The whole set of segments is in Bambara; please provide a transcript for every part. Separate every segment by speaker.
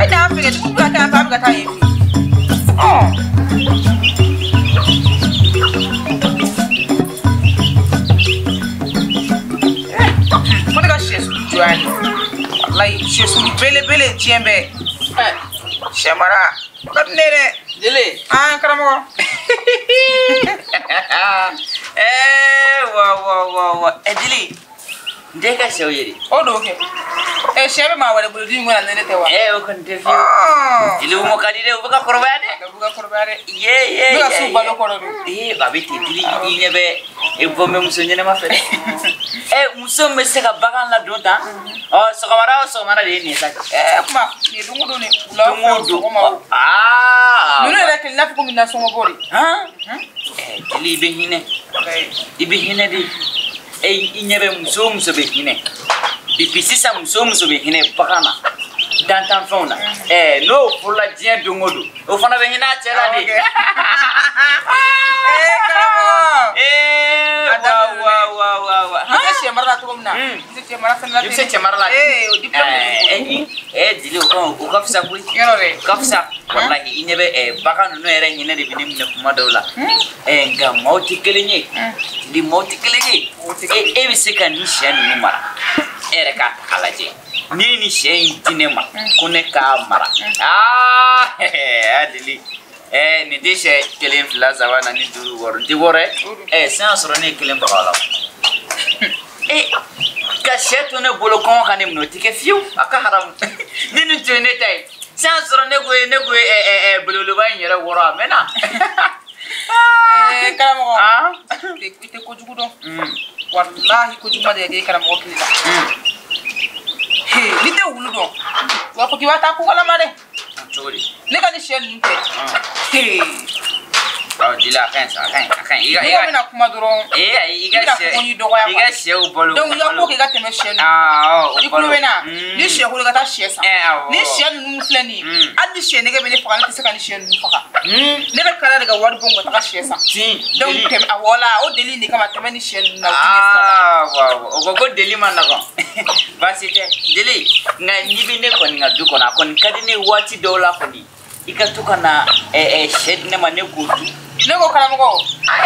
Speaker 1: A ye n'an fɛ kɛ, dugu bɛ ka kɛ yan fɛ, a bɛ ka taa yen fɛ. Ko ne ka sɛsulu jɔ yan nɔ. Walayi, sɛsulu belebele diɲɛ bɛɛ. Sɛ mara, o ka di ne ye dɛ.
Speaker 2: Jeli.
Speaker 1: An karamɔgɔ.
Speaker 2: Wa wa wa wa. Jeli, n tɛ ka sɛw ye de.
Speaker 1: O don kɛ. Sɛ bɛ maa wɛrɛ bolo du in kɔnɔ ni ne tɛ wa?
Speaker 2: O kɔni tɛ fiyewu. Jeli, u mɔ ka di dɛ, u bɛ ka kɔrɔbaya dɛ.
Speaker 1: U bɛ ka kɔrɔbaya dɛ.
Speaker 2: Ye ye.
Speaker 1: N bɛ ka s'u balo kɔrɔ don.
Speaker 2: A bɛ ten, Jeli, i ɲɛ bɛ e bɔ bɛ muso ɲɛnɛma fɛ dɛ. Muso min bɛ se ka bagan ladon tan. Sɔgɔmada o sɔgɔmada de ye nin ye sa.
Speaker 1: Kuma nin ye don o don de.
Speaker 2: Don o don.
Speaker 1: Sɔgɔma o. Ninnu yɛrɛ kelen n'a fɔ komi nasɔngɔ bɔ de.
Speaker 2: Jeli, i bɛ hinɛ. I bɛ hinɛ de. I ɲɛ bɛ muso o muso bɛ hinɛ. Depuis sisan muso o muso bɛ hinɛ bagan na, dantanfɛnw na. N'o furula diɲɛ don o don, o fana bɛ hinɛ a cɛ la de.
Speaker 1: Karamɔgɔ.
Speaker 2: Wa wa wa wa wa.
Speaker 1: N tɛ sɛ mara la cogo min na. N tɛ sɛ mara fɛnɛ la ten.
Speaker 2: I bɛ se cɛ mara la.
Speaker 1: O diplôme de b'i bolo.
Speaker 2: Jeli, o ka fisa koyi.
Speaker 1: Yɔrɔ dɛ.
Speaker 2: O ka fisa. Walahi, i ɲɛ bɛ bagan ninnu yɛrɛ hinɛ de bɛ ne minɛ kuma dɔw la. Nka maaw tɛ kelen ye. Jeli, maaw tɛ kelen ye. E bɛ se ka nin sɛ ninnu mara. E yɛrɛ k'a ta k'a lajɛ. N'i ye nin sɛ in di ne ma, ko ne k'a mara. Jeli. Nin tɛ sɛ 1 2 3 4 5 6 n tɛ wɔɔrɔ ye. Sisan y'a sɔrɔ ne ye 1 faga o la. Ka sɛ to ne bolo kɔngɔ ka ne minɛ, o tɛ kɛ fiyewu, a ka haramu. Ni nin tun ye ne ta ye, sisan y'a sɔrɔ ne ko ye belebeleba in yɛrɛ wɔrɔ a mɛnna.
Speaker 1: Karamɔgɔ, i tɛ kojugu dɔn. Walahi, kojugu ma deli ka kɛ karamɔgɔ tile la. N'i tɛ wulu dɔn, u b'a fɔ k'i b'a taa ko kalama dɛ.
Speaker 2: Cogo di?
Speaker 1: Ne ka nin sɛ ninnu tɛ.
Speaker 2: Jeli, a ka ɲi sa, a ka ɲi, a ka ɲi.
Speaker 1: Mɔgɔ bɛna kuma dɔrɔn.
Speaker 2: Ayi, i ka sɛ,
Speaker 1: dɔgɔya
Speaker 2: i ka sɛw balo.
Speaker 1: Donc i ka ko kɛ i ka tɛmɛ sɛ ninnu.
Speaker 2: O
Speaker 1: I tulo
Speaker 2: balo.
Speaker 1: bɛ na, ni sɛ ko i ka taa sɛ san.
Speaker 2: Awɔ.
Speaker 1: Ni sɛ ninnu filɛ nin ye, hali ni sɛ nɛgɛ bɛ ne faga, ne tɛ se ka ni sɛ ninnu faga. Ne bɛ kala de ka wari bɔ ka taga sɛ san.
Speaker 2: Tin.
Speaker 1: Donc tɛmɛ, awɔ la, o deli in de kama tɛmɛ ni sɛ ninnu na, o ti ɲɛ sira la.
Speaker 2: Wa o ko ko deli ma nɔgɔn. Baasi tɛ. Jeli, nka n'i bɛ ne kɔni ka du kɔnɔ, a kɔni ka di ne waati dɔw la kɔni. I ka to ka na sɛ di ne ma, ne k'o dun.
Speaker 1: Ne ko karamɔgɔ.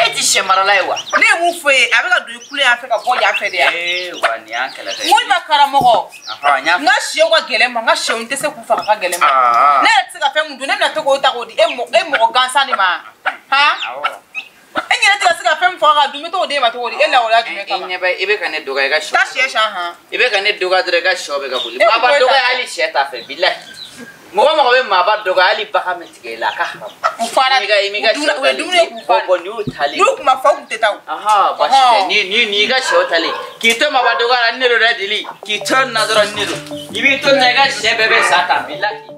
Speaker 2: E ti sɛ marala ye wa?
Speaker 1: Ne ye mun fɔ ye, a bɛ ka don i kulo yan fɛ ka bɔ yan fɛ de yan.
Speaker 2: Wa nin y'an kɛlɛtɔ ye.
Speaker 1: N ko i ma karamɔgɔ.
Speaker 2: N y'a
Speaker 1: N ka sɛw ka gɛlɛn ma, n ka sɛw n tɛ se k'u faga ka gɛlɛn ma. Ne yɛrɛ tɛ se ka fɛn mun dun, ne bɛna to k'o ta k'o di e mɔgɔ gansan de ma. Han? E yɛrɛ tɛ ka se ka fɛn min faga ka dun, n bɛ t'o d'e ma cogo di? E lawaleya jumɛn kama?
Speaker 2: I ɲɛ bɛ, i bɛ ka ne dɔgɔya i ka sɛ.
Speaker 1: Taa sɛ san han.
Speaker 2: I bɛ ka ne dɔgɔya dɔrɔn i ka sɛw bɛ ka boli. Maaba dɔgɔya hali sɛ t'a fɛ, bilahi. Mɔgɔ mɔgɔ bɛ maaba dɔgɔya hali bagan bɛ tigɛ i la, a ka haramu.
Speaker 1: U fara
Speaker 2: I m'i ka sɛw
Speaker 1: u ye dumuni k'u fa.
Speaker 2: Bɔn, nin y'u talen.
Speaker 1: N'u kun ma fa, u kun tɛ taa o.
Speaker 2: Baasi tɛ. Ni i ka sɛw talen. K'i to maaba dɔgɔya la, ni ne don dɛ Jeli. K'i to nin na dɔrɔn, ni ne don. I b'i to nin na, i ka sɛ bɛɛ bɛ sa tan, bilahi.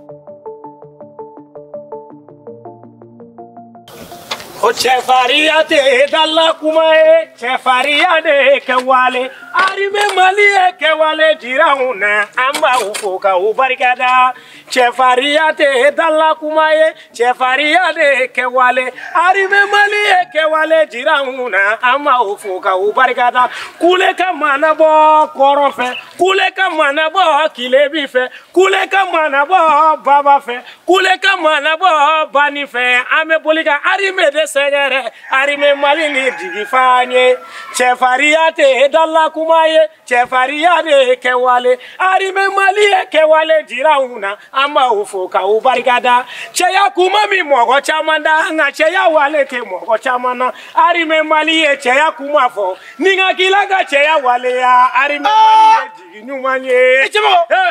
Speaker 3: O cɛfarinya tɛ dala kuma ye, cɛfarinya de kɛwale. Arime Mali ye kɛwale jira anw na, an b'aw fo k'aw barikada. Cɛfarinya tɛ dala kuma ye, cɛfarinya de kɛwale. Arime Mali ye kɛwale jira anw na, an b'aw fo k'aw barikada. Kule ka mana bɔ kɔrɔn fɛ, kule ka mana bɔ kilebi fɛ, kule ka mana bɔ baba fɛ, kule ka mana bɔ bani fɛ. An bɛ boli ka arime de sɛgɛrɛ, arime Mali ni jigi f'an ye. Cɛfarinya tɛ dala kuma ye, cɛfarinya de kɛwale. Arime Mali ye kɛwale jira anw na, an b'aw fo k'aw barikada. Cɛya kuma min mɔgɔ caman da, nka cɛya wale tɛ mɔgɔ caman na. Arime Mali ye cɛya kuma fɔ, ni ka kila ka cɛya waleya. Arime Mali ye jigi ɲuman ye.
Speaker 4: Cɛmɔgɔ,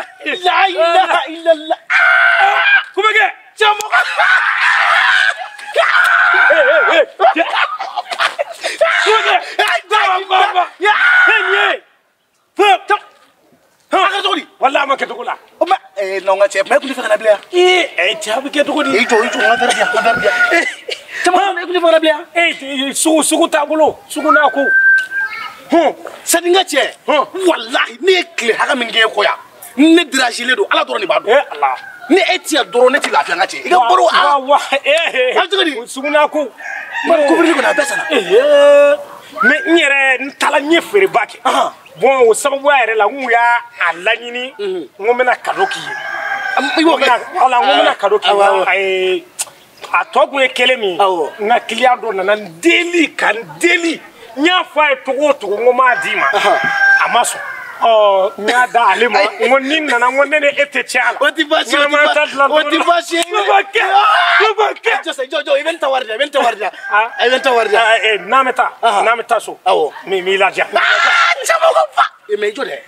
Speaker 4: la ilaha illallah.
Speaker 3: Kubɛkɛ.
Speaker 4: Cɛmɔgɔ.
Speaker 3: Kubɛkɛ. Baba.
Speaker 4: A kɛra cogo di?
Speaker 3: Walahi a ma kɛ cogo la.
Speaker 4: O ma non n ka cɛ, mais e kun tɛ fɛ ka na bilen yan.
Speaker 3: Cɛ a bɛ kɛ cogo di?
Speaker 4: I jɔ, i jɔ, n ka verre di yan, n ka verre di yan. Cɛmɔgɔ, e kun tɛ fɛ ka na bilen
Speaker 3: yan. Sugu taabolo, sugu n'a ko.
Speaker 4: Sani n ka cɛ, walahi ne ye tile hakɛ min kɛ e kɔ yan, ne dérangé don, Ala dɔrɔn de b'a dɔn.
Speaker 3: Ala.
Speaker 4: Ni e ti yan dɔrɔn ne ti lafiya n ka cɛ. I ka baro
Speaker 3: a. Wa
Speaker 4: a bɛ cogo di?
Speaker 3: Sugu n'a ko.
Speaker 4: Bari couvre-lit kɔni a bɛɛ sanna.
Speaker 3: Mais n yɛrɛ n taara n ye feereba kɛ. Bon, o sababuya yɛrɛ la, n kun y'a laɲini, n ko n bɛna cadeau k'i ye.
Speaker 4: I b'o kɛ.
Speaker 3: Wala n ko n bɛna cadeau k'i la. Ayi, a tɔ kun ye kelen min ye. N ka client dɔ nana n deli ka n deli. N y'a fɔ a ye cogo o cogo n ko n m'a d'i ma. A ma sɔn. Ɔ n y'a da ale ma n ko ni nana n ko ne ni e tɛ cɛ a la.
Speaker 4: O ti baasi ye, o ti baasi ye.
Speaker 3: Ne b'a kɛ, ne b'a kɛ.
Speaker 4: Jɔ sa, jɔ, i bɛ n ta wari di, i bɛ n ta wari di. I bɛ n ta wari di.
Speaker 3: N'an bɛ taa, n'an bɛ taa so.
Speaker 4: Awɔ.
Speaker 3: N b'i ladiya.
Speaker 4: Cɛmɔgɔ fa. Mais jɔ dɛ.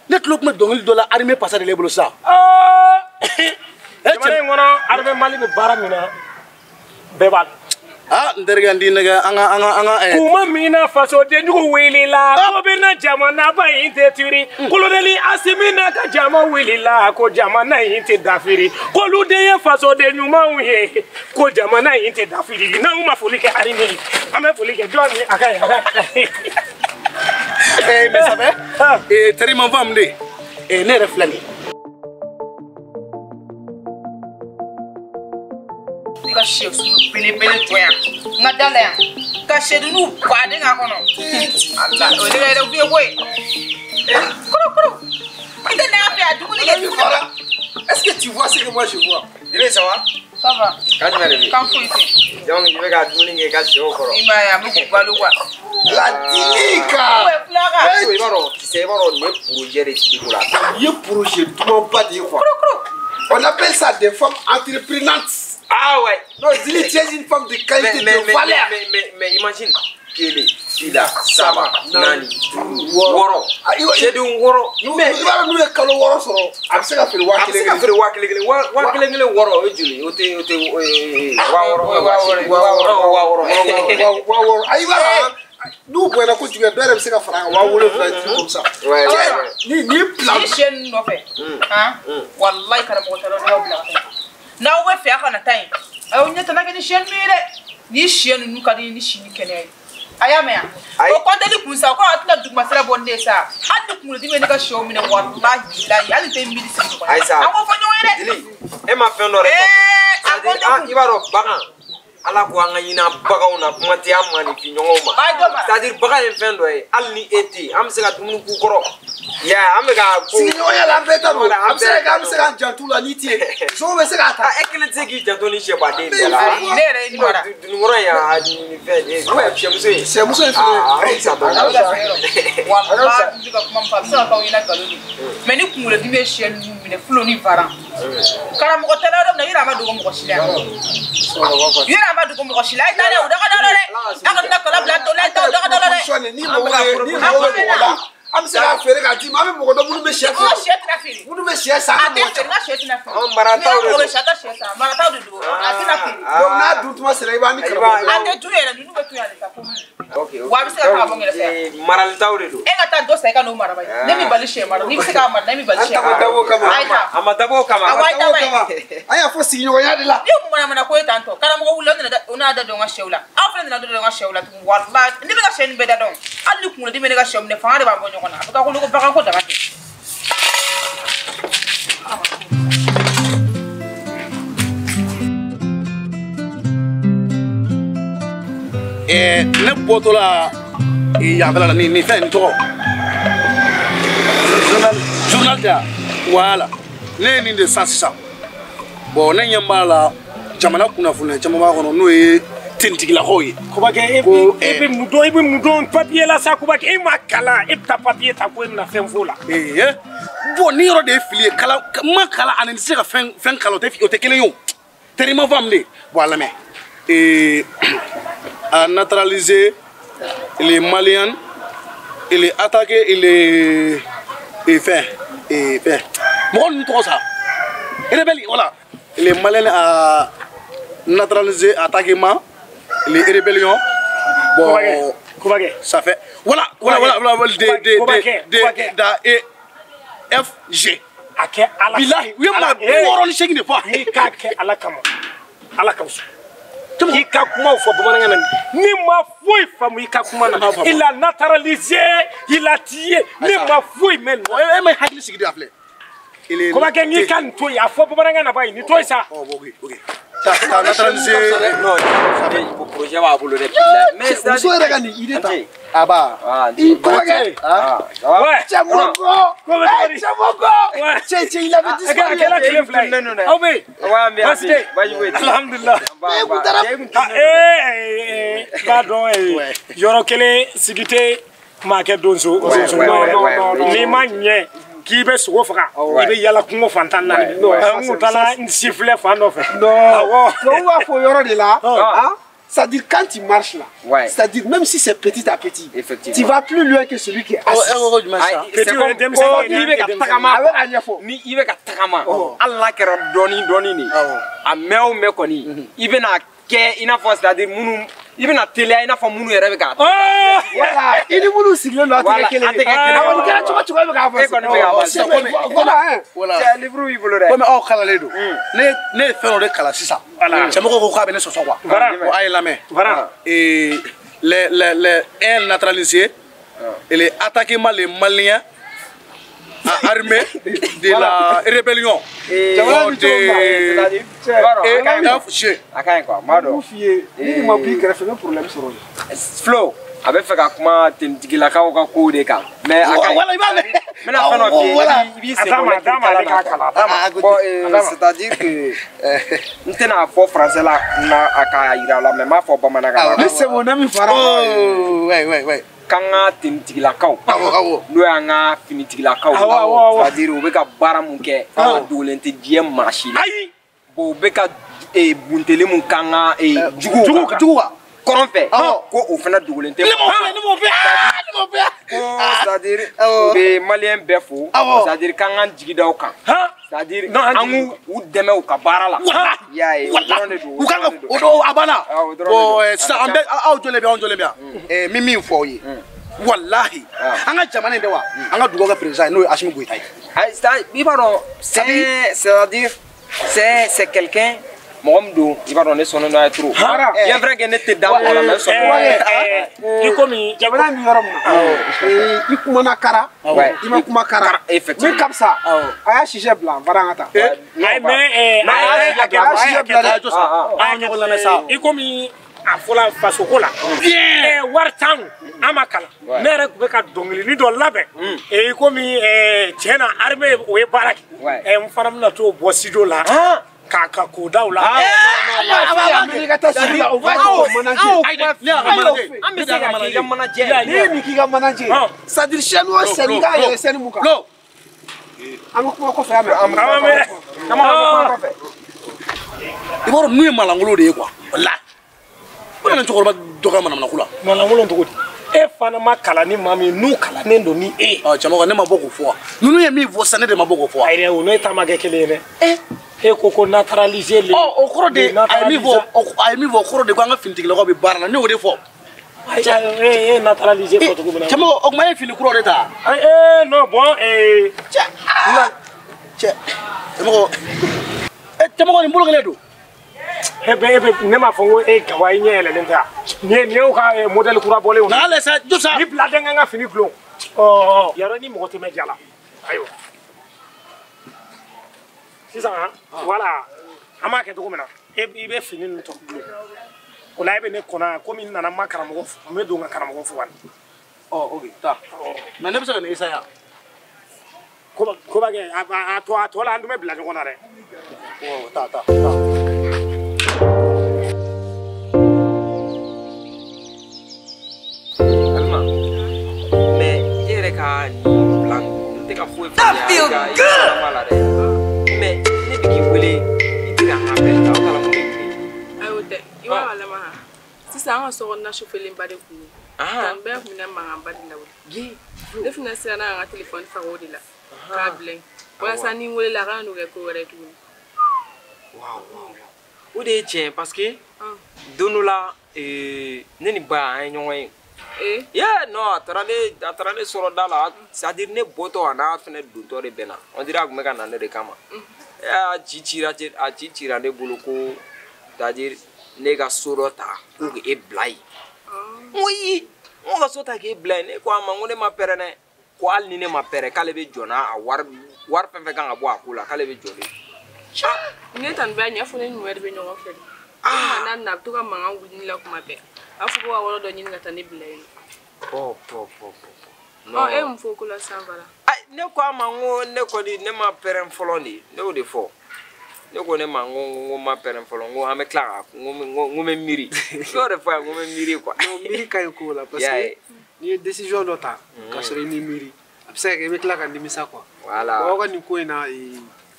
Speaker 4: Ne tulo tun bɛ dɔnkili dɔ la armée pasa de l'e bolo sisan.
Speaker 3: Jamana in kɔnɔ armée Mali bɛ baara min na bɛɛ b'a dɔn.
Speaker 4: Ah, n terikɛ n t'i nɛgɛ an ka.
Speaker 3: Kuma min na fasodenjugu wulila ko bɛ na jamanaba in tɛ tiri kolonɛli Asimi n'a ka jama wulila ko jamana in tɛ dafiri k'olu de ye fasoden ɲumanw ye ko jamana in tɛ dafiri n'anw ma foli kɛ armée ye an bɛ foli kɛ jɔn ni a ka ye a ka ye.
Speaker 4: Mais ça fait teri ma faamu de ne yɛrɛ filɛ nin ye.
Speaker 1: Ne ka sɛ sulu belebele jɔ yan n ka da la yan ka sɛdenninw baden k'a kɔnɔ ala o ye ne ka yɛrɛ ye koyi kuru i tɛ n'a fɛ yan dumuni kɛ dumuni kɛ.
Speaker 5: Est-ce que tu vois ce que moi je vois?
Speaker 2: Dili, ça va?
Speaker 1: Ça va.
Speaker 2: Kan jumɛn de bɛ yen?
Speaker 1: Kan foyi tɛ.
Speaker 2: Donc i bɛ ka dumuni kɛ i ka sɛw kɔrɔ.
Speaker 1: I m'a ye an bɛ k'u balo quoi.
Speaker 5: La Dilika.
Speaker 1: Ouais, Clara.
Speaker 2: I b'a dɔn tu sais i b'a dɔn nin ye projet de tigi la.
Speaker 5: Nin ye projet dumanba de ye quoi. On appelle ça des femmes entreprenantes.
Speaker 2: Ah ouais.
Speaker 5: Non, Dili, tu es une femme de qualité, de valeur.
Speaker 2: Mais imagine. Kelen, fila, saba, naani, duuru, wɔɔrɔ. Sɛden wɔɔrɔ.
Speaker 5: Mais i b'a dɔn n'u ye kalo 6 sɔrɔ, a bɛ se ka feere 1000
Speaker 2: A bɛ se ka feere 1000 kelen. 1000 kelen wɔɔrɔ o ye joli? O tɛ 6000 6000 6000.
Speaker 5: 6000. Ayi, i b'a dɔn n'u bonyana kojugu dɔw yɛrɛ bɛ se ka fara a kan 7000 truc comme ça. Ni plan.
Speaker 1: Ni sɛ ninnu nɔfɛ. Han. Walayi karamɔgɔ t'a dɔn ne y'aw bila ka taa. N'aw bɛ fɛ a kana taa yen. Aw ɲɛ tana kɛ ni sɛ ninnu ye dɛ. Ni sɛ ninnu ka di ni si ni kɛnɛya ye. A y'a mɛn yan. O kɔntɛli kun sa ko a tɛna dugumasira bɔ ne ye sa. Hali ni kunkolodimi ye ne ka sɛw minɛ walahi bilahi hali tɛ miiri sigi ɲɔgɔn ye. An k'o fɔ ɲɔgɔn ye dɛ.
Speaker 2: Dili, e ma fɛn dɔ de faamu. I b'a dɔn bagan Ala ko an ka ɲinɛ baganw na kuma tɛ an maninfin ɲɔgɔnw ma. C'est à dire bagan ye fɛn dɔ ye hali ni e tɛ yen an bɛ se ka dumuni k'u kɔrɔ. Ya an bɛ ka ko.
Speaker 5: Sigiɲɔgɔnya la an bɛɛ ta don. An bɛ se ka kɛ an bɛ se k'an janto u la n'i tɛ yen. Sogo bɛ se k'a ta.
Speaker 2: E kelen tɛ se k'i janto ni sɛbaden bɛɛ la.
Speaker 1: Ne yɛrɛ ye nin mara.
Speaker 2: Dununkɔrɔ in a nin fɛn o ye sɛmuso ye.
Speaker 5: Sɛmuso ye fɛnɛ.
Speaker 2: Aa a bɛ sa dɔɔnin.
Speaker 1: Walahi n bɛ ka kuma min fɔ a bɛ se ka k'aw ɲɛna nkalon de. Mais ni kunkolodimi ye sɛ ninnu minɛ fulo ni varan. Karamɔgɔ tɛ yɔrɔ min na yɔrɔ a ma dogo mɔgɔ si la. Yɔrɔ a ma dogo mɔgɔ si la. A ye taa dɛ o da ka da la dɛ. A kana kala bila tɔ la a ye taa o da ka da la dɛ.
Speaker 5: Ni mɔgɔ ye ni mɔgɔ bɛ mɔgɔ la an bɛ se k'a feere k'a d'i ma an bɛ mɔgɔ dɔn minnu bɛ sɛ feere.
Speaker 1: Sɛ tɛna feere.
Speaker 5: Minnu bɛ sɛ san.
Speaker 1: A tɛ feere n ka sɛ tɛna feere.
Speaker 2: Marataw de don.
Speaker 1: Ni mɔgɔ bɛ sɛ ta sɛ san marataw de don a tɛna feere.
Speaker 5: Donc n'a dun tuma sera i b'a ni karamɔgɔ.
Speaker 1: A tɛ dun yɛrɛ ninnu bɛ to yan de sa ko wa a bɛ se ka taa ka bɔ n yɛrɛ fɛ yan.
Speaker 2: Maralitaw de don.
Speaker 1: E ka taa dɔ san i ka n'o mara ba ye. Ne b'i bali sɛ mara n'i bɛ se k'a mara ne b'i bali sɛ mara.
Speaker 5: A ma dabɔ o kama.
Speaker 2: A ma dabɔ o kama.
Speaker 1: A wa i ta ba ye.
Speaker 5: An y'a fɔ sigiɲɔgɔnya de la.
Speaker 1: Ni manamana ko ye tan tɔ karamɔgɔ wulila o nana da don n ka sɛw la aw fana nana da don n ka sɛw la tugun walahi ne bɛ ka sɛ nin bɛɛ da dɔn hali ni kunkolodimi bɛ ne ka sɛw minɛ fanga de b'an bɔ ɲɔgɔn na a bɛ taa ko bagan ko daga tɛ.
Speaker 4: Ne bɔtɔ la yanfɛla la nin fɛn nin tɔgɔ journal tɛ wa voilà ne ye nin de san sisan bon ne ɲɛ b'a la jamana kunnafoniya caman b'a kɔnɔ n'o ye tentigilakaw ye.
Speaker 3: Kobakɛ e bɛ mun dɔn i bɛ mun dɔn papiye la sa Kobakɛ e ma kalan e bɛ taa papiye ta ko e bɛna fɛn f'o la.
Speaker 4: Bon ni yɔrɔ de ye fili ye kalan ma kalan ani tɛ se ka fɛn kalan o tɛ kelen ye o teri ma faamu de bon a lamɛn. A naturalisé les Maliens, il est attaqué, il est et fait. Moi, nous trouvons ça. Rebelle, voilà. Les Maliens a naturalisé, attaqué ma, les rébellions. Bon, ça fait. Voilà, voilà, voilà, voilà, D, D, D, D, E, F, G. Bilahi, oui, ma, on est de fois.
Speaker 3: Ala kama. I ka kumaw fɔ bamanankan na ne ma foyi faamu i ka kuma na il a naturalisé il a tué ne ma foyi mɛn.
Speaker 4: E ma hakili sigi de a filɛ.
Speaker 3: Kobakɛ n'i ka nin to yen a fɔ bamanankan na ba ye nin to yen sa.
Speaker 4: Ok ok. T'as naturalisé.
Speaker 6: Non, projet b'a bolo dɛ. Mais
Speaker 5: muso yɛrɛ ka nin idée ta.
Speaker 4: Ah bah.
Speaker 5: Il paraît.
Speaker 6: Ah.
Speaker 3: Ouais.
Speaker 5: Cɛmɔgɔ. Cɛmɔgɔ. Cɛ il avait disparu.
Speaker 3: A kɛra tile fila ye. Aw bɛ yen.
Speaker 6: Ouais, mais
Speaker 3: baasi tɛ yen.
Speaker 6: Baasi foyi tɛ yen.
Speaker 3: Alhamdulillah. Ah, i b'a dɔn yɔrɔ kelen sigi tɛ maa kɛ donso. N'i ma ɲɛ k'i bɛ sogo faga i bɛ yala kungo fantan naani. N kun taara n sifflɛ fan dɔ fɛ.
Speaker 5: Non. Tubabu b'a fɔ o yɔrɔ de la. C'est-à-dire quand tu marches là,
Speaker 6: ouais.
Speaker 5: C'est-à-dire même si c'est petit à petit,
Speaker 6: effectivement,
Speaker 5: tu vas plus loin que celui qui est assis.
Speaker 6: C'est comme n'i bɛ ka tagama, ni i bɛ ka tagama, hali n'a kɛra dɔɔni dɔɔni de, a mɛn o mɛn kɔni, i bɛna kɛ i n'a fɔ c'est-à-dire minnu, i bɛna teliya i n'a fɔ minnu yɛrɛ bɛ k'a.
Speaker 5: Voilà, i ni minnu sigilen don a tɛ kɛ kelen ye. A kɔni kɛra cogo cogo e bɛ k'a fɔ.
Speaker 6: E kɔni bɛ k'a fɔ.
Speaker 5: Voilà.
Speaker 4: Voilà.
Speaker 6: Cɛ livre b'i bolo dɛ.
Speaker 4: Komi aw kalalen don. Ne ye fɛn dɔ de kalan sisan. Cɛmɔgɔ ko k'a bɛ ne sɔsɔ quoi. Bon, a ye lamɛn.
Speaker 3: Voilà.
Speaker 4: Et les un naturalisé, il est attaqué mal les Maliens armés de la rébellion. De
Speaker 6: A ka ɲi quoi, n b'a dɔn.
Speaker 5: N f'i ye ni nin ma b'i kɛrɛfɛ n bɛ problème sɔrɔ.
Speaker 6: Flo, a bɛ fɛ ka kuma tenitigilakaw ka kow de kan. Mais a ka ɲi.
Speaker 4: Voilà, i b'a mɛn.
Speaker 6: N bɛna fɛn dɔ f'i ye, i b'i sen bɔ lecture kalan na quoi. Bon, c'est-à-dire que n tɛna fɔ français la na a k'a yira la, mais n b'a fɔ bamanankan na.
Speaker 5: Ni sɛbɛn na min fara.
Speaker 4: Oh, ouais, ouais, ouais.
Speaker 6: K'an ka tenitigilakaw n'o y'an ka finitigilakaw, c'est-à-dire u bɛ ka baara mun kɛ, a dogolen tɛ diɲɛ maa si la. Bon, u bɛ ka bunteli mun k'an ka juguw kan kɔrɔn fɛ, ko o fana dogolen tɛ.
Speaker 4: Ne m'o fɛ, ne m'o fɛ.
Speaker 6: Ko c'est-à-dire u bɛ maliyɛn bɛɛ fo, c'est-à-dire k'an k'an jigi da o kan. C'est-à-dire an k'u dɛmɛ u ka baara la. I y'a ye, o dɔrɔn de don.
Speaker 4: U kan ka o dɔw a banna. Bon, sisan an bɛ aw jɔlen bɛ anw jɔlen bɛ yan. N bɛ min fɔ aw ye. Walahi, an ka jamana in tɛ wa, an ka dugawu kɛ président ye n'o ye Assimi Goïta ye.
Speaker 6: Ayi, i b'a dɔn, c'est-à-dire c'est quelqu'un mɔgɔ min don, i b'a dɔn ne sɔnnen don a ye trop. Bien vrai que ne tɛ da mɔgɔ la, mais n sɔnnen don a ye.
Speaker 3: I komi
Speaker 5: jamana in bɛ yɔrɔ min na, i kumana kara, i ma kuma kara.
Speaker 6: Effectivement.
Speaker 5: Min ka fisa, a y'a sisɛ bila, n fara an ka taa.
Speaker 3: Ayi, mais
Speaker 5: a y'a sisɛ bila dɛ.
Speaker 4: A ye ɲɔgɔn lamɛn sa.
Speaker 3: I komi a fɔla faso ko la. Wari t'an kun, an ma kalan. Ne yɛrɛ tun bɛ ka dɔnkilini dɔ labɛn. I komi tiɲɛ na armée o ye baara kɛ. N fana bɛna t'o bɔ studio la. K'a ka k'o da o la.
Speaker 5: I ka taa studio la, o b'a kɛ manager.
Speaker 6: An bɛ se ka k'i ka manager.
Speaker 5: N'i ye nin k'i ka manager, c'est-à-dire chaîne o chaîne i k'a yɛlɛ chaîne mun kan. An ka kuma kɔfɛ, an bɛ.
Speaker 6: An bɛ kuma kɔfɛ.
Speaker 4: I b'a dɔn ninnu ye malangolo de ye quoi. Walahi. O nana cɛkɔrɔba dɔ ka manamanako la.
Speaker 3: Malangolo cogo di? E fana ma kalan ni maa min ye, n'u kalannen don ni e ye.
Speaker 4: Cɛmɔgɔ, ne ma bɔ k'o fɔ wa. Ninnu ye min fɔ sisan, ne de ma bɔ k'o fɔ wa.
Speaker 3: Ayi dɛ, o n'e ta ma kɛ kelen ye dɛ. E ko ko naturaliser le.
Speaker 4: Ɔ, o kɔrɔ de a ye min fɔ, a ye min fɔ o kɔrɔ de ko an ka finitigilakaw bɛ baara la, ne y'o de fɔ.
Speaker 3: Ayi, e naturaliser fɔ cogo min na.
Speaker 4: Cɛmɔgɔ, o tuma e ye fini kuraw de ta.
Speaker 3: Non bon
Speaker 4: Cɛ, cɛ, cɛmɔgɔ, cɛmɔgɔ nin bolo kelen don.
Speaker 3: E bɛ ne m'a fɔ n ko e gawa i ɲɛ yɛlɛlen tɛ wa? Nin y'u ka modèle kura bɔlen ye.
Speaker 4: Na lajɛ sa, jɔ sa.
Speaker 3: Ni bila den ka n ka fini dulon. Ɔ yarɔ ni mɔgɔ tɛ mɛn ja la. Ayiwa. Sisan voilà, an b'a kɛ cogo min na, i bɛ fini ninnu tɔ dulon. O la e bɛ ne kɔnɔ yan, komi n nana n ma karamɔgɔ fo, n bɛ don ka karamɔgɔ fo wani.
Speaker 4: Ɔ ok, taa. Mais ne bɛ se ka nin essayer wa?
Speaker 3: Ko b'a kɛ a tɔ la an dun bɛ bila ɲɔgɔn na dɛ.
Speaker 4: Ɔ taa taa taa.
Speaker 6: Alima, mais e yɛrɛ ka nin plan n tɛ ka foyi faamuya i ka salama la dɛ. Mais ne bɛ k'i wele i tɛ ka n appel ta, o t'a la mun de kɛ?
Speaker 1: Ayi, o tɛ, i b'a kalama han. Sisan an ka sokɔnɔna sufelenba de kun don. Nka n bɛɛ kun bɛ mankanba de lawuli. Ne fana siranna ka n ka telefɔni faga o de la. K'a bila yen. Walasa ni n welela a kana n'o kɛ ko wɛrɛ ye tuguni.
Speaker 6: Waaw waaw. O de ye tiɲɛ parce que don dɔ la ne ni ba an ye ɲɔgɔn ye. Yeah, non, a taara ne sɔrɔ da la, c'est-à-dire ne bɔtɔ a n'a fɛnɛ dontɔ de bɛnna. On dirait a tun bɛ ka na ne de kama. A ci cira ne bolo ko c'est-à-dire ne ka so dɔ ta ko k'e bila yen. N ko i, n ko ka so ta k'e bila yen, ne ko a ma n ko ne ma pɛrɛn dɛ. Ko hali ni ne ma pɛrɛn k'ale bɛ jɔ n'a a wari fɛn fɛn kan ka bɔ a ko la k'ale bɛ jɔ de.
Speaker 7: Ne tan bɛ ɲɛfɔ ne ni wɛrɛ bɛ ɲɔgɔn fɛ. Ah na na to ka mankan wuli ni la kuma bɛɛ. A fɔ ko ka wɔrɔ dɔ ɲini ka taa ne bila yen.
Speaker 6: Bon bon bon bon.
Speaker 7: Ɔ e mun fɔ ko la san fara?
Speaker 6: Ai ne ko a ma n ko ne kɔni ne ma pɛrɛn fɔlɔ de. Ne y'o de fɔ. Ne ko ne ma n ko n ma pɛrɛn fɔlɔ n ko an bɛ tila ka n ko n bɛ miiri. N y'o de fɔ a ye n ko n bɛ miiri quoi.
Speaker 5: Non miiri ka ɲi ko la parce que n'i ye décision dɔ ta ka sɔrɔ i ni miiri a bɛ se ka kɛ i bɛ tila ka nimisa quoi.
Speaker 6: Voilà.
Speaker 5: Aw ka nin ko in na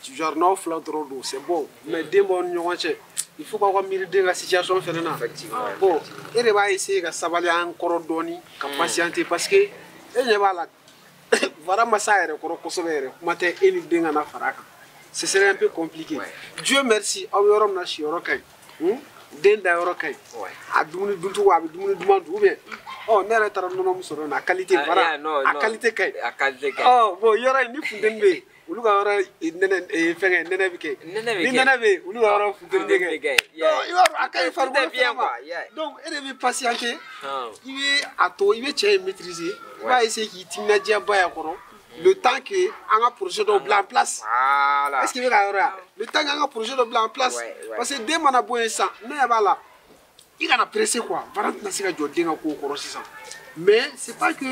Speaker 5: genre n'aw fila dɔrɔn don c'est bon mais den b'aw ni ɲɔgɔn cɛ il faut k'aw ka miiri den ka situation fɛnɛ na.
Speaker 6: Effectivement.
Speaker 5: Bon e de b'a essayer ka sabali an kɔrɔ dɔɔni ka patienter parce que e ɲɛ b'a la Vara ma s'a yɛrɛ kɔrɔ kosɛbɛ yɛrɛ kuma tɛ e ni den ka na fara a kan. Ce serait un peu compliqué.
Speaker 6: Ouais.
Speaker 5: Dieu merci aw bɛ yɔrɔ min na siyɔrɔ ka ɲi den da yɔrɔ ka ɲi a dumuni duncogo a bɛ dumuni duman dun ou bien ɔ ne yɛrɛ taara nɔnɔ min sɔrɔ yen nɔ a qualité Vara a qualité ka ɲi.
Speaker 6: A qualité ka ɲi.
Speaker 5: Ɔ bon yɔrɔ in ni funteni bɛ yen olu ka yɔrɔ nɛnɛ fɛngɛ nɛnɛ bɛ kɛ.
Speaker 6: Nɛnɛ bɛ kɛ.
Speaker 5: Ni nɛnɛ bɛ yen olu ka yɔrɔ funteni bɛ kɛ. Donc i b'a dɔn a ka ɲi farikolo fɛnɛ ma. Donc e de bɛ patienter i bɛ a to i bɛ cɛ in maîtriser i b'a essayer k'i timinadiya ba y'a kɔrɔ. Le temps que an ka projet dɔw bila en place.
Speaker 6: Voilà.
Speaker 5: Est-ce que i bɛ ka yɔrɔ ye? Le temps que an ka projet dɔ bila en place.
Speaker 6: Ouais.
Speaker 5: Parce que den mana bɔ yen sisan ne ɲɛ b'a la i kana presser quoi. Vara tɛna se ka jɔ den ka kow kɔrɔ sisan. Mais c'est pas que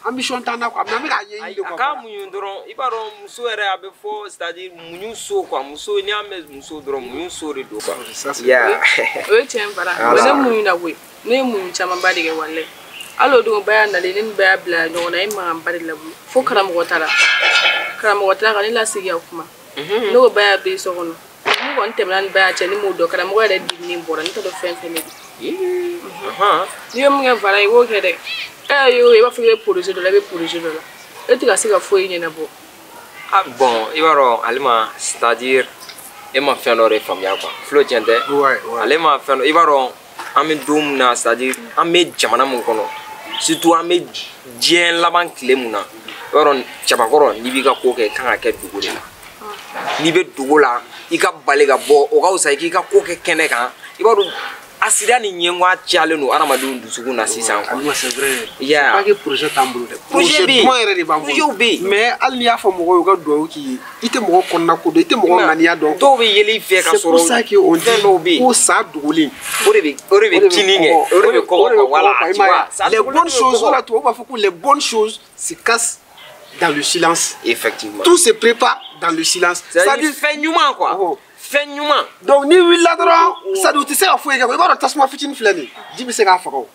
Speaker 5: ambition t'an na quoi. Mais an bɛ k'a ɲɛɲini de quoi.
Speaker 6: A k'a muɲu dɔrɔn i b'a dɔn muso yɛrɛ a bɛ fɔ c'est à dire muɲu so quoi. Muso n'i y'a mɛn muso dɔrɔn muɲu so de don quoi.
Speaker 5: Ça c'est
Speaker 6: Yeah.
Speaker 7: O ye tiɲɛ Vara. O ne muɲu na koyi. Ne ye muɲu camanba de kɛ walayi. Hali o don ba y'a nalen ne ni ba y'a bila ɲɔgɔn na a ye mankanba de labɔ fo karamɔgɔ taara ka ne lasigi ka kuma ne ko ba y'a bɛ so kɔnɔ ne kɔni tɛmɛna ni ba y'a cɛ ne m'o dɔn karamɔgɔ yɛrɛ diminen bɔra ne t'a dɔn fɛn fɛn de don n'i ye mun kɛ Vara i b'o kɛ dɛ e y'o ye i b'a fɔ k'i bɛ projet dɔ la i bɛ projet dɔ la e tɛ ka se ka foyi ɲɛnabɔ.
Speaker 6: Ah bon i b'a dɔn Alima c'est à dire e ma fɛn dɔ de faamuya quoi Flo tiɲɛ tɛ ale ma fɛn dɔ i b'a dɔn an bɛ don min na c'est à dire an bɛ jamana min kɔnɔ surtout an bɛ diɲɛ laban tile mun na i b'a dɔn cɛbakɔrɔ n'i b'i ka ko kɛ i kan ka kɛ dogo de la n'i bɛ dogo la i ka bali ka bɔ o ka fisa i k'i ka ko kɛ kɛnɛ kan i b'a dɔn asidiya ni ɲɛngoya cayalen don hadamadenw dusukun na sisan quoi.
Speaker 5: Alima c'est vrai.
Speaker 6: Yeah.
Speaker 5: C'est pas que projet t'an bolo dɛ.
Speaker 6: Projet bɛ yen.
Speaker 5: Projet duman yɛrɛ de b'an bolo.
Speaker 6: Projet bɛ yen.
Speaker 5: Mais hali n'i y'a fɔ mɔgɔw ye u ka duwawu k'i ye i tɛ mɔgɔ kɔnɔna ko dɔn i tɛ mɔgɔ ŋaniya dɔn.
Speaker 6: Dɔw bɛ yɛlɛ i fɛ ka sɔrɔ
Speaker 5: C'est pour ça que on dit
Speaker 6: fɛn dɔw bɛ yen.
Speaker 5: ko sa dogolen.
Speaker 6: O de bɛ kini kɛ o de bɛ kɔgɔ quoi voilà tu vois.
Speaker 5: Les bonnes choses o la tubabu b'a fɔ ko les bonnes choses se cassent dans le silence.
Speaker 6: Effectivement.
Speaker 5: Tout se prépare dans le silence.
Speaker 6: C'est-à-dire fɛn ɲuman quoi. Fɛn ɲuman.
Speaker 5: Donc n'i wulila dɔrɔn c'est-à-dire u tɛ se ka foyi kɛ quoi i b'a dɔn tasuma fitinin filɛ nin ye ji bɛ se k'a faga o.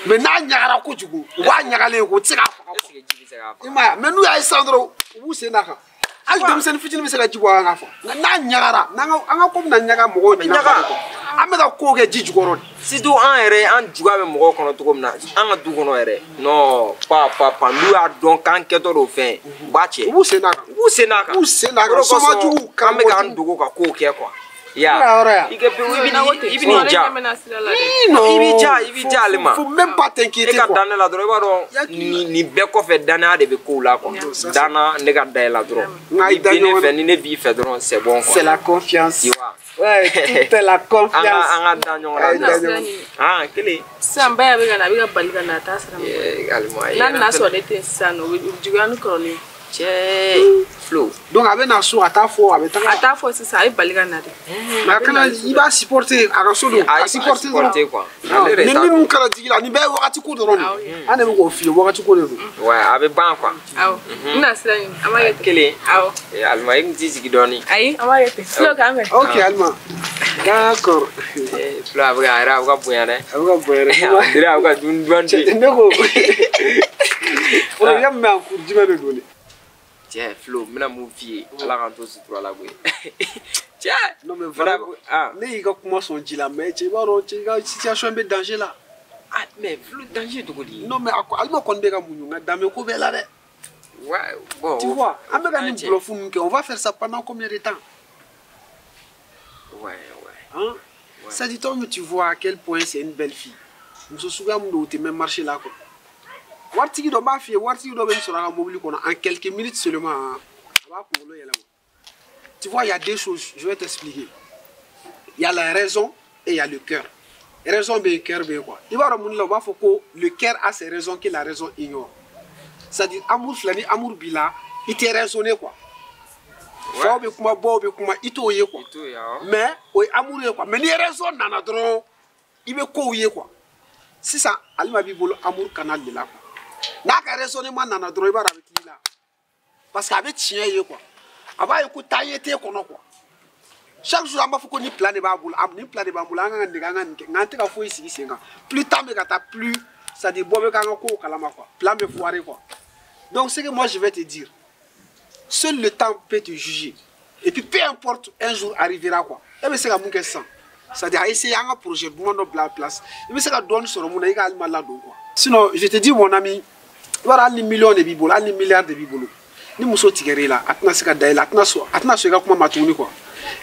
Speaker 5: Mais n'a ɲagara kojugu u b'a ɲagalen o tɛ se k'a faga
Speaker 6: quoi. Est-ce que ji bɛ se k'a faga?
Speaker 5: I m'a ye mais n'u y'a ye sisan dɔrɔn u b'u sen d'a kan hali denmisɛnnin fitinin bɛ se ka ji bɔ a kan k'a faga nka n'a ɲagara n'an ka an ka ko bɛna ɲaga mɔgɔw ɲinɛ quoi an bɛ ka ko kɛ ji jukɔrɔ de.
Speaker 6: Surtout an yɛrɛ an juguya bɛ mɔgɔw kɔnɔ cogo min na an ka du kɔnɔ yɛrɛ non pa pa pa n'u y'a dɔn k'an kɛtɔ don fɛn u b'a cɛ.
Speaker 5: U b'u sen d'a kan.
Speaker 6: U b'u sen d'a kan.
Speaker 5: U b'u sen d'a kan somajugu
Speaker 6: an bɛ k'an dogo ka kow kɛ quoi. Ya i kɛ i bɛ n'i ja i b'i ja i b'i ja ale ma.
Speaker 5: Faut même pas t'inquiéter
Speaker 6: e ka
Speaker 5: quoi.
Speaker 6: da ne la dɔrɔn i b'a dɔn nin bɛɛ kɔfɛ danaya de bɛ kow la quoi. Danna ne ka da i la dɔrɔn.
Speaker 5: Nka i
Speaker 6: Ni
Speaker 5: da
Speaker 6: bɛ ne
Speaker 5: ɲɔgɔn
Speaker 6: fɛ ni ne b'i fɛ dɔrɔn c'est bon quoi.
Speaker 5: C'est la confiance.
Speaker 6: Tu vois.
Speaker 5: Ouais, tout est la confiance.
Speaker 6: An ka da ɲɔgɔn
Speaker 5: na.
Speaker 6: na. Ah kelen.
Speaker 7: Sisan ba y'a bɛ ka na a bɛ ka bali ka na a t'a sira
Speaker 6: mɔgɔ. Alima
Speaker 7: n'a nana sɔrɔ ne tɛ yen sisan nɔ o bɛ juguya ni kɔrɔlen.
Speaker 6: Cɛ Flo.
Speaker 5: Donc a bɛ na so a t'a fɔ a bɛ taga.
Speaker 7: A t'a fɔ sisan a bɛ bali ka na de.
Speaker 5: Mais a kana i b'a supporter a ka so don a supporter dɔrɔn.
Speaker 6: quoi.
Speaker 5: Ni minnu kana jigi la nin bɛɛ ye wagati ko dɔrɔn de ye. An de bɛ k'o f'i ye wagati ko de don.
Speaker 6: Ouais a bɛ ban quoi.
Speaker 7: Awɔ n bɛna sira ɲini an b'a kɛ ten.
Speaker 6: Kelen.
Speaker 7: Awɔ.
Speaker 6: Alima i kun t'i sigi dɔɔni.
Speaker 7: Ayi an b'a kɛ ten. Flo k'an bɛn.
Speaker 5: Ok Alima. D'accord.
Speaker 6: Flo a bɛ ka a yɛrɛ a bɛ ka bonya dɛ.
Speaker 5: A bɛ ka bonya dɛ.
Speaker 6: A yɛrɛ a bɛ ka dumuni duman di.
Speaker 5: Ne ko. Problème min bɛ en cours jumɛn de don dɛ?
Speaker 6: Cɛ Flo n bɛna mun f'i ye Ala k'an to sutura la koyi. Cɛ.
Speaker 5: Non mais vraiment ne y'i ka kuma sɔn ji la mais cɛ i b'a dɔn cɛ i ka situation bɛ danger la.
Speaker 6: Ah mais Flo danger cogo di?
Speaker 5: Non mais a ko Alima kɔni bɛ ka muɲu nka danbe ko bɛɛ la dɛ.
Speaker 6: Ouais bon.
Speaker 5: Tu vois an bɛ ka nin bluff ninnu kɛ on va faire ça pendant combien de temps?
Speaker 6: Ouais ouais.
Speaker 5: Hein? Ça dit toi mais tu vois à quel point c'est une belle fille. Muso suguya mun don o tɛ mɛn marché la quoi. Waritigi dɔ b'a f'i ye waritigi dɔ bɛ nin sɔrɔ a ka mobili kɔnɔ en quelques minutes seulement a b'a kunkolo yɛlɛma. Tu vois, il y a deux choses, je vais t'expliquer. Il y a la raison et il y a le cœur. Raison bɛ yen, cœur bɛ yen quoi. I b'a dɔn mun de la u b'a fɔ ko le cœur a ses raisons que la raison ignore. C'est-à-dire amour filɛ ni amour b'i la, i tɛ raisonner quoi. Faw bɛ kuma, baw bɛ kuma, i t'o ye quoi. Mais o ye amour ye quoi. Mais ni raison nana dɔrɔn, i bɛ kow ye quoi. Sisan Alima b'i bolo amour canal de la quoi. N'a ka raisonnement nana dɔrɔn, i b'a dɔn a bɛ t'i la. Parce que a bɛ tiɲɛ ye quoi. A b'a ye ko taaɲɛ t'e kɔnɔ quoi. Chaque jour an b'a fɔ ko ni plan de b'a bolo, ni plan de b'an bolo, an kan ka nin kɛ, an ka nin kɛ, nka an tɛ ka foyi sigi sen kan. Plus temps bɛ ka taa, plus c'est-à-dire bɔ bɛ k'an ka kow kalama quoi. Plan bɛ foirer quoi. Donc ce que moi je vais te dire, seul le temps peut te juger. Et puis peu importe, un jour arrivera quoi. E bɛ se ka mun kɛ sisan? C'est-à-dire a essayer an ka projet duman dɔ bila en place. I bɛ se ka dɔɔni sɔrɔ mun na, i ka Alima ladon quoi. Sinon je te dis mon ami, i b'a dɔn hali ni million de b'i bolo, hali ni milliard de b'i bolo, ni muso tigɛr'i la, a tɛna se ka da i la, a tɛna sɔn i ka kuma ma tuguni quoi.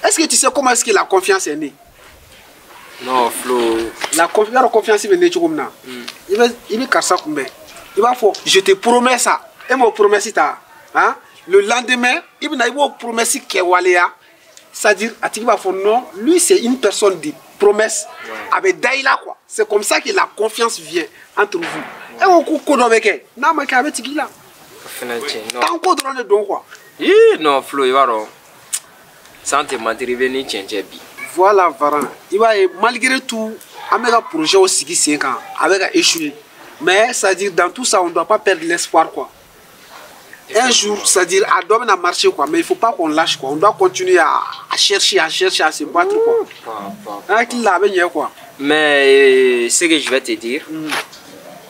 Speaker 5: Est-ce que tu sais comment est-ce que la confiance est née?
Speaker 6: Non, Flo.
Speaker 5: La confiance bɛ né cogo min na, i bɛ karisa kunbɛn, i b'a fɔ je te promets ça, e m'o promesse ta, hein? Le lendemain, i bɛna i b'o promesse kɛwaleya, c'est-à-dire a tigi b'a fɔ non, lui c'est une personne de promesse, a bɛ da i la quoi. C'est comme ça que la confiance vient entre vous. E ko ko ko dɔ bɛ kɛ, n'a ma kɛ a bɛ tigi la. Tant ko dɔrɔn de don quoi.
Speaker 6: Ii non Flo, i b'a dɔn. Sans te mentir, i bɛ ni tiɲɛ cɛ bi.
Speaker 5: Voilà Varan, i b'a ye malgré tout, an bɛ ka projet sigi sen kan, a bɛ ka échouer. Mais c'est-à-dire dans tout ça, on ne doit pas perdre l'espoir quoi. Un jour, c'est-à-dire a dɔ bɛna marcher quoi, mais il faut pas qu'on lâche quoi. On doit continuer à chercher, à chercher, à se battre quoi. An hakili la a bɛ ɲɛ quoi.
Speaker 6: Mais ce que je vais te dire,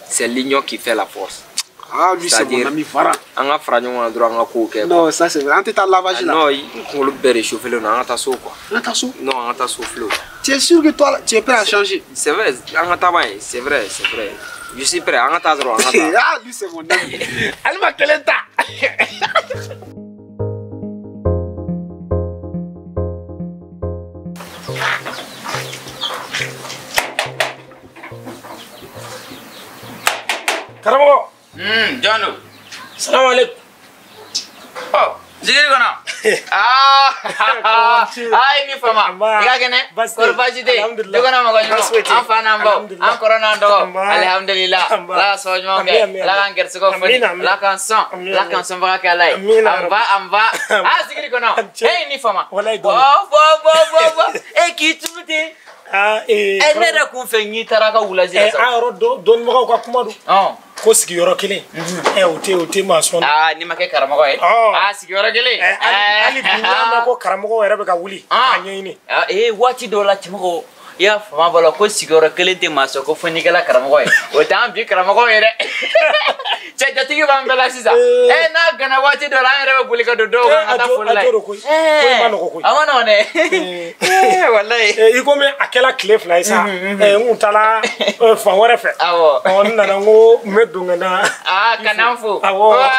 Speaker 6: c'est l'union qui fait la force.
Speaker 5: Ah, lui, c'est mon ami Varan.
Speaker 6: An ka fara ɲɔgɔn kan dɔrɔn an ka kow kɛ.
Speaker 5: Non, ça c'est vrai. An tɛ taa lavage la.
Speaker 6: Non, n kunkolo bɛɛ de chauffé len don, an ka taa so quoi.
Speaker 5: An ka taa so?
Speaker 6: Non, an ka taa so Flo.
Speaker 5: Tu es sûr que toi, tu es prêt à changer?
Speaker 6: C'est vrai, an ka taa ban ye, c'est vrai, c'est vrai. Je suis prêt, an ka taa dɔrɔn, an ka taa.
Speaker 5: Ah, lui c'est mon ami. Alima kelen ta.
Speaker 3: Karamɔgɔ.
Speaker 2: Jɔn don?
Speaker 3: Salamu aleykum.
Speaker 2: Ɔ, zikiri kɔnɔ. Aa, i ni fama. I ka kɛnɛ? Kɔri baasi tɛ yen? Du kɔnɔ mɔgɔ ɲuman? An fa n'an baw, an kɔrɔ n'an dɔgɔ. Alihamudulila. Ala ka sababu ɲuman kɛ. Ala k'an gɛrisigɛw foni. Ala k'an sɔn. Ala k'an sɔnbaga kɛ Ala ye. An ba, an ba. Aa, zikiri kɔnɔ. Hey, ni fama. Bɔ, bɔ, bɔ, bɔ, bɔ. E k'i tunu ten.
Speaker 3: Aa,
Speaker 2: ne yɛrɛ kun fɛ n'i taara ka wulaji la sa.
Speaker 3: An yɔrɔ dɔnnibagaw ka kuma don. Ko sigiyɔrɔ kelen. O tɛ maa sɔn.
Speaker 2: Aa, n'i ma kɛ karamɔgɔ ye. Aa, sigiyɔrɔ kelen.
Speaker 3: Hali bi n y'a mɛn ko karamɔgɔw yɛrɛ bɛ ka wuli k'a ɲɛɲini.
Speaker 2: Ee, waati dɔw la cɛmɔgɔ, i y'a faamu b'a la ko sigiyɔrɔ kelen tɛ maa sɔn ko fo n'i kɛra karamɔgɔ ye. O t'an bi karamɔgɔw ye dɛ. Cɛ jatigi b'an bɛɛ la sisan. N'a gana waati dɔ la an yɛrɛ bɛ boli ka don dɔw kan ka taa foli la.
Speaker 3: A jɔ don koyi. Ko in ma nɔgɔn koyi.
Speaker 2: A ma nɔgɔn dɛ. Walayi.
Speaker 3: I komi a kɛla tile fila ye sa. N kun taara fan wɛrɛ fɛ.
Speaker 2: Awɔ.
Speaker 3: Ɔ, n nana n ko n bɛ don ka na.
Speaker 2: Aa, ka n'an fo.
Speaker 3: Awɔ.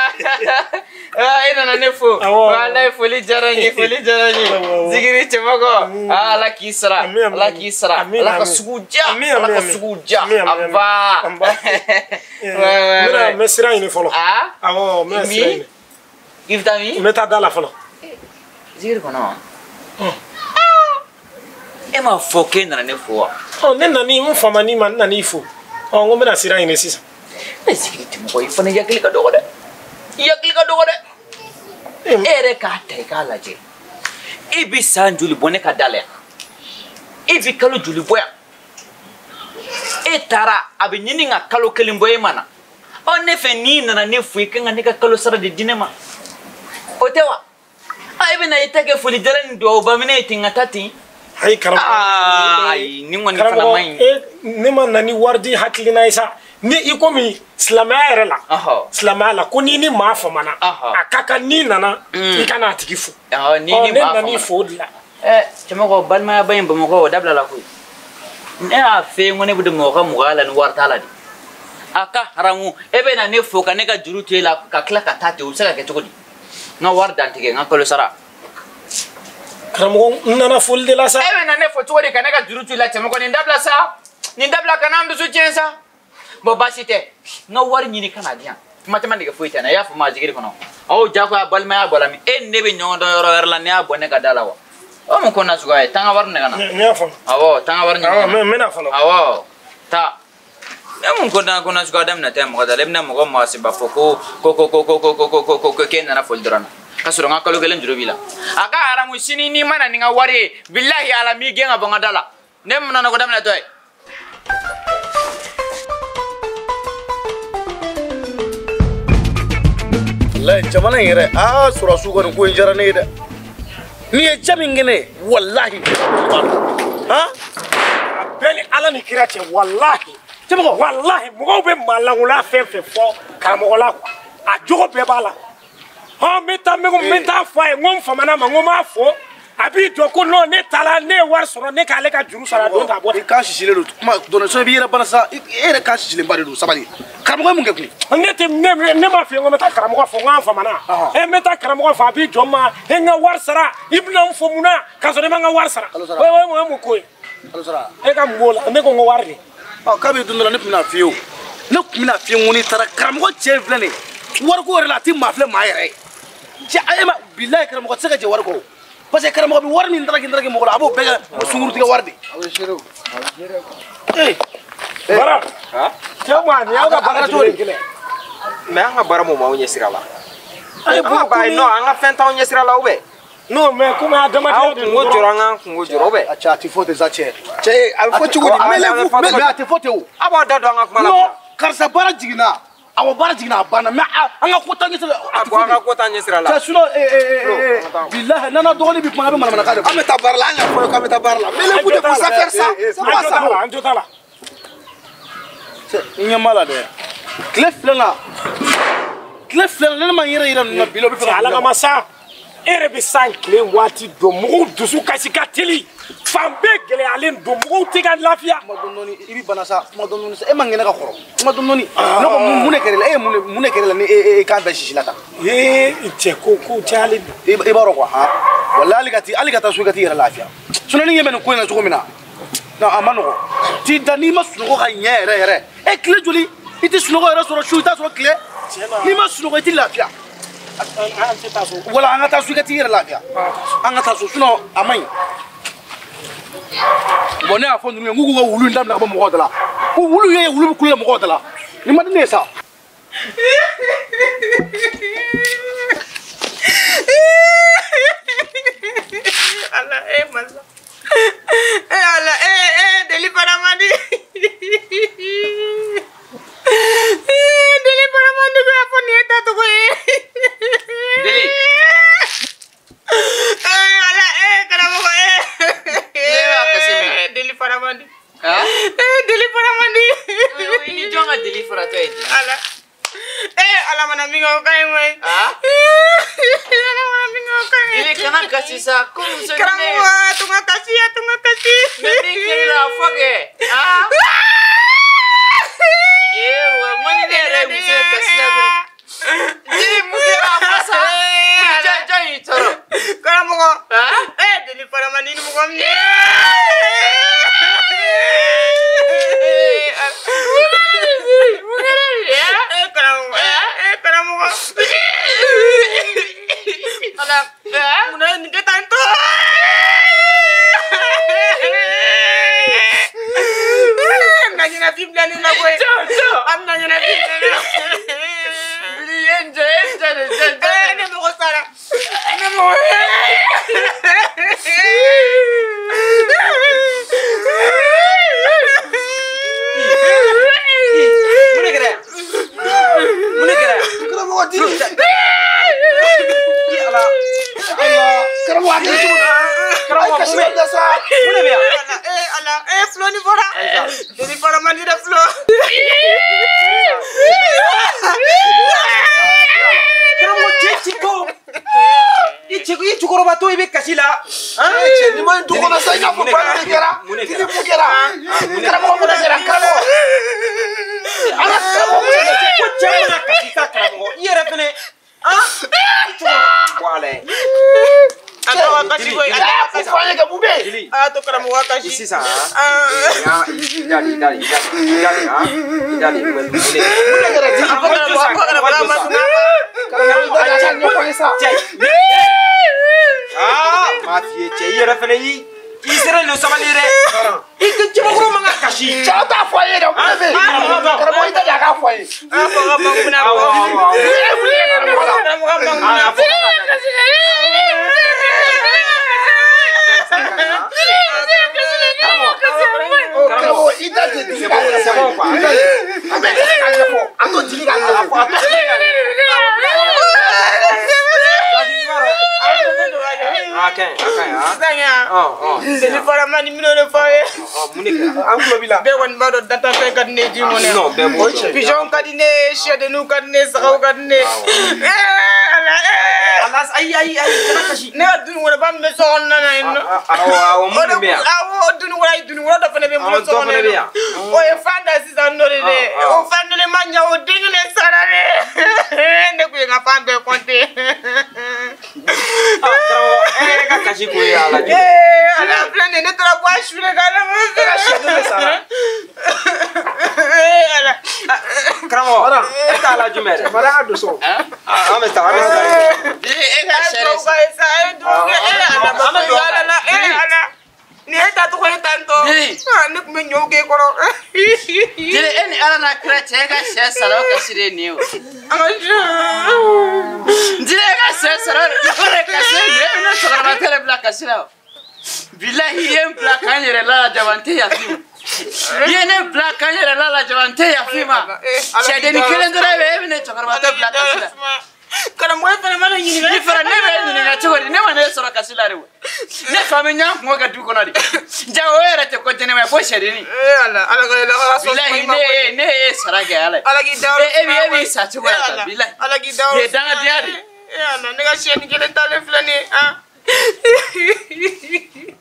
Speaker 2: E nana ne fo.
Speaker 3: Awɔ.
Speaker 2: Walayi, foli diyara n ye, foli diyara n ye. Zikiri cɛmɔgɔ. Aa, Ala k'i sara. Ala k'i sara. Ala ka sugu diya. Ala ka sugu diya. An ba.
Speaker 3: An ba. N bɛ sira ɲini fɔlɔ. Awɔ, n bɛ sira ɲini.
Speaker 2: I bɛ taa min?
Speaker 3: N bɛ taa da la fɔlɔ.
Speaker 2: Zikiri kɔnɔ. E m'a fɔ k'e nana ne fo wa?
Speaker 3: Ɔ, ne nana n famani ma, n nana i fo. Ɔ, n ko n bɛna sira ɲini sisan.
Speaker 2: Ne zikiri cɛmɔgɔ, i fana hakili ka dɔgɔ dɛ. I hakili ka dɔgɔ dɛ. E yɛrɛ k'a ta i k'a lajɛ. E bɛ san joli bɔ ne ka da la yan? E bɛ kalo joli bɔ yan? E taara a bɛ ɲini ka kalo kelen bɔ e ma na. Ɔ, ne fɛ n'i nana ne fo, i kan ka ne ka kalo sara de di ne ma. O tɛ wa? A, e bɛna i ta kɛ folijala ni duwawuba minɛ ye ten ka taa ten.
Speaker 3: Ayi karamɔgɔ.
Speaker 2: Ayi, nin kɔni fana man ɲi.
Speaker 3: E, ne ma na ni wari di hakilina ye sa. Ni i komi silamɛya yɛrɛ la. Silamɛya la ko n'i ni maa famana. A ka kan n'i nana i ka n'a tigi fo.
Speaker 2: N'i ni maa famana.
Speaker 3: Ne nana i fo o de la.
Speaker 2: Cɛmɔgɔ, balimayaba in Bamakɔ, o dabila la koyi. Ne y'a f'e ye ko ne bɛ don mɔgɔ ka mɔgɔya la ni wari t'a la de. A ka haramu, e bɛ na ne fo ka ne ka juru to e la ka tila ka taa ten, o bɛ se ka kɛ cogo di? N ka wari dantigɛ, n ka kalo sara.
Speaker 3: Karamɔgɔ, n nana foli de la sa.
Speaker 2: E bɛ na ne fo cogo di ka ne ka juru to i la cɛmɔgɔ? Nin dabila sa. Nin dabila, ka n'an dusu tiɲɛ sa. Bon, baasi tɛ. N ka wari ɲini ka na di yan. Kuma caman nege foyi tɛ n na, i y'a faamu a jigiri kɔnɔ. Aw jagoya balimaya bɔra min? E ni ne bɛ ɲɔgɔn dɔn yɔrɔ wɛrɛ la, ne y'a bɔ ne ka da la wa? O mun ko nasuguya ye? Taa n ka wari minɛ ka na.
Speaker 3: N y'a faamu.
Speaker 2: Awɔ, taa n ka wari ɲini ka na.
Speaker 3: Awɔ, n bɛna fɔlɔ.
Speaker 2: Awɔ, taa. Ne mun ko nasuguya daminɛ tɛ mɔgɔ da la, e bɛna mɔgɔ maasiba fɔ ko ko ko ko ko ko ko ko ko k'e nana foli dɔrɔn na. Ka sɔrɔ n ka kalo kelen juru b'i la. A ka haramu sini n'i ma na ni n ka wari ye, bilahi ala m'i gɛn ka bɔ n ka da la. Ne mana ko daminɛ tɔ ye.
Speaker 4: Wallahi jamana in yɛrɛ aa sɔrɔsiw kɔni ko in diyara ne ye dɛ. N'i ye cɛ min kɛ ne ye walahi han.
Speaker 3: A bɛɛ ni Ala ni kira cɛ walahi. Cɛmɔgɔ walahi mɔgɔw bɛ maalankolon fɛn fɛn fɔ karamɔgɔ la quoi a jogo bɛɛ b'a la. Hɔn n bɛ taa n bɛ taa fɔ a ye n ko n famana ma n ko n b'a fɔ a b'i jɔ ko non ne taara ne ye wari sɔrɔ ne k'ale ka juru sara don ta bɔ.
Speaker 4: I kan sisilen don kuma dɔɔnin sɔn i b'i yɛrɛ bana sa e yɛrɛ kan sisilenba de don sabali. Karamɔgɔ ye mun kɛ kun?
Speaker 3: Ne tɛ ne m'a f'i ye n ko n bɛ taa karamɔgɔ fɔ n ko an famana. E n bɛ taa karamɔgɔ fɔ a b'i jɔ n ma e n ka wari sara i bɛna n fo mun na k'a sɔrɔ i ma n ka wari sara. O ye mun ko ye? E ka mun b'o la ne ko n ko wari de.
Speaker 4: Ɔ kabi don dɔ la ne tun bɛna f'i ye o ne tun bɛna f'i ye n ko n'i taara karamɔgɔ cɛ filɛ nin ye wariko yɛrɛ la a tɛ maa filɛ maa yɛrɛ ye. Cɛ e ma bilayi karamɔgɔ tɛ se ka jɛ wari kɔ parce que karamɔgɔ bɛ wari min daraki mɔgɔ la a b'o bɛɛ kɛ sunkurutigɛ wari de. Ee.
Speaker 3: Bara. Cɛ ma nin y'aw ka baara cogo di?
Speaker 6: Mais an ka baara mun b'anw ɲɛ sira la. An ka baara non an ka fɛn t'anw ɲɛ sira la ou bien?
Speaker 3: Non mais komi adamadenya de don.
Speaker 6: Aw kungo jɔrɔ an k'an kungo jɔrɔ ou bien?
Speaker 4: A cɛ a tɛ fɔ ten sa cɛ.
Speaker 5: Cɛ a bɛ fɔ cogo di? Mêlez-vous
Speaker 4: mais a tɛ fɔ ten o.
Speaker 6: A b'aw da don an ka kuma la.
Speaker 4: Non karisa baara jiginna. Awɔ baara jiginna a banna mais an ka ko t'an ɲɛ sira la.
Speaker 6: A ko an ka ko t'an ɲɛ sira la.
Speaker 4: Cɛ sinon bilahi n'an dɔgɔnin bɛ kuma an bɛ manamanakan de fɔ.
Speaker 5: An bɛ taa baara la an y'a fɔ k'an bɛ taa baara la. Mêlez-vous de vos affaires ça. C'est pas ça.
Speaker 3: An jo t'a la.
Speaker 4: Cɛ i ɲɛ b'a la dɛ. Tile filɛ la ne ma n yɛrɛ yira ninnu na bi la o bɛ fɛ ka.
Speaker 3: Ala kama sa e yɛrɛ bɛ san tile waati dɔn mɔgɔw dusu kasi ka teli fan bɛɛ gɛlɛyalen don mɔgɔw tɛ ka lafiya.
Speaker 4: Kuma dɔɔni dɔɔni i bɛ bana sa kuma dɔɔni dɔɔni sa e ma ŋɛnɛ ka kɔrɔ kuma dɔɔni dɔɔni ne ko mun de kɛra e la e ye mun de kɛra e la ni e kan bɛɛ sisi la tan.
Speaker 3: Ee cɛ ko cayalen don.
Speaker 4: I b'a dɔn quoi han walahi hali ka taa so i ka t'i yɛrɛ lafiya sinon ni ɲɛ bɛ nin ko in na cogo min na non a ma nɔgɔn t'i da n'i ma sunɔgɔ ka ɲɛ yɛrɛ yɛrɛ e tile joli i tɛ sunɔgɔ yɛrɛ sɔrɔ su i t'a sɔrɔ tile n'i ma sunɔgɔ i tɛ lafiya.
Speaker 3: An tɛ taa so.
Speaker 4: Wala an ka taa so i ka t'i yɛrɛ lafiya an ka taa so sinon a man ɲi. Bon ne y'a fɔ ninnu ye n k'u ka wulu in daminɛ ka bɔ mɔgɔw da la ko wulu ye wulu bɛ kulo la mɔgɔw da la nin man di ne ye sa.
Speaker 1: Ala e masa e ala e deli fana man di deli fana man di ko y'a fɔ nin ye tacogo ye.
Speaker 2: Deli.
Speaker 1: Ala karamɔgɔ deli fana man di. Deli fana man di.
Speaker 2: Ni jɔn ka deli faratɔ ye.
Speaker 1: Ala ala mana min kɛ o ka ɲi koyi. Ala mana min kɛ o ka ɲi.
Speaker 2: Deli kana kasi sa ko muso ni ne.
Speaker 1: Karamɔgɔ a tun ka kasi a tun ka kasi.
Speaker 2: Mais min kɛra la a fɔ kɛ. Wa n ko ni ne yɛrɛ ye muso ye kasi la dɔrɔn. Deli mun kɛra a fɔ sa. Jɔn y'i tɔɔrɔ.
Speaker 1: Karamɔgɔ. Deli fana man di ni mɔgɔ min ye. Karamɔgɔ. Ala munna ye nin kɛ tan tɔ? N bɛna ɲɛnafin bila ne la koyi. An bɛna ɲɛnafin bila ne la. Ne mɔgɔ sara. Ne mɔgɔ.
Speaker 6: Mun de kɛra? Mun de kɛra?
Speaker 5: Karamɔgɔ di.
Speaker 6: Ala.
Speaker 5: Ala karamɔgɔ a kɛra cogo di?
Speaker 6: Karamɔgɔ mun bɛ? Mun de bɛ yan?
Speaker 1: Ala Flo ni bɔra. Deli fana man di dɛ Flo.
Speaker 6: Karamɔgɔ cɛ ci ko. I cɛkɔrɔba to i bɛ kasi la.
Speaker 5: Cɛ nin ma ɲi du kɔnɔ sa i n'a fɔ baara de kɛra. Dili mun kɛra? Karamɔgɔ mun de kɛra? Karamɔgɔ. Ala karamɔgɔ mun de kɛra?
Speaker 6: Ko cɛ mana kasi sa karamɔgɔ i yɛrɛ fɛnɛ. I cɛkɔrɔba bɔ a la.
Speaker 1: A to ka kasi koyi.
Speaker 5: A fɔ an ye kɛ mun bɛ yen?
Speaker 1: A to karamɔgɔ ka kasi.
Speaker 6: Sisan i da de i da de mun de
Speaker 5: kɛra? Dili karamɔgɔ i da de a ka ɲɛfɔ an ye sa.
Speaker 6: Maa f'i ye cɛ i yɛrɛ fɛnɛ i sera nin sabali dɛ. I cɛbakɔrɔ man ka kasi.
Speaker 5: Cɛ aw t'a fɔ an ye dɛ mun de bɛ yen? Karamɔgɔ i da de a k'a fɔ an ye.
Speaker 1: A fɔ ka ban kunna bɔ.
Speaker 5: Wuli
Speaker 1: Pigeon ka di ne ye, sɛdenninw ka di ne ye, sagaw ka di ne ye. Ala ayi ayi ayi kana kasi. Ne ka dununkɔrɔba min bɛ so kɔnɔna na yen nɔ.
Speaker 6: Awɔ mun bɛ yan.
Speaker 1: Awɔ dununkɔrɔ ayi dununkɔrɔ dɔ fana bɛ n bolo so kɔnɔ yen nɔ. O ye fan da sisan nɔ de dɛ. O fan dalen ma ɲɛ o den kelen sara dɛ. Ne kun ye n ka fan bɛɛ kɔnte.
Speaker 6: Karamɔgɔ e yɛrɛ ka kasi kun ye a lajɛ.
Speaker 1: Ala filɛ nin ye ne taara bɔ a su de kan ne ma
Speaker 5: fɛ. E ka sɛden de sara.
Speaker 1: Ala.
Speaker 6: Karamɔgɔ e t'a la jumɛn dɛ.
Speaker 5: Mara ka don so.
Speaker 6: An bɛ taa an bɛ taa.
Speaker 2: E ka sɛ de
Speaker 1: sa. Ni e ta tɔgɔ ye tan tɔ. Ne tun bɛ ɲɔw k'e kɔrɔ.
Speaker 2: Jeli e ni Ala n'a kira cɛ e ka sɛ sara o kasi de ye nin ye o. Jeli e ka sɛ sara o de kasi ye nin ye e bɛ ne cɛkɔrɔba tɛ de bila kasi la o. Bilahi i ye n bila k'an yɛrɛ la jaba n tɛ yafa i ma. I ye ne bila k'an yɛrɛ la jaba n tɛ yafa i ma. Sɛdennin kelen dɔrɔn e bɛ ne cɛkɔrɔba tɛ bila kasi la.
Speaker 1: Karamɔgɔ fana mana ɲininka.
Speaker 2: Ni fana ne bɛ ɲininka cogo di ne ma ne sɔrɔ kasi la de o. Ne fa bɛ ɲɔgɔn kungo kɛ du kɔnɔ de. Ja o yɛrɛ tɛ ko jɛnɛma ye ko sɛdennin.
Speaker 1: Ala ala ka ala sɔn.
Speaker 2: Bilahi ne ye sara kɛ Ala ye.
Speaker 1: Ala k'i da yɔrɔ.
Speaker 2: E b'i sa cogo la tan bilahi.
Speaker 1: Ala k'i da yɔrɔ.
Speaker 2: Nin ye dangadenya de ye.
Speaker 1: Ala ne ka sɛni kelen talen filɛ nin ye.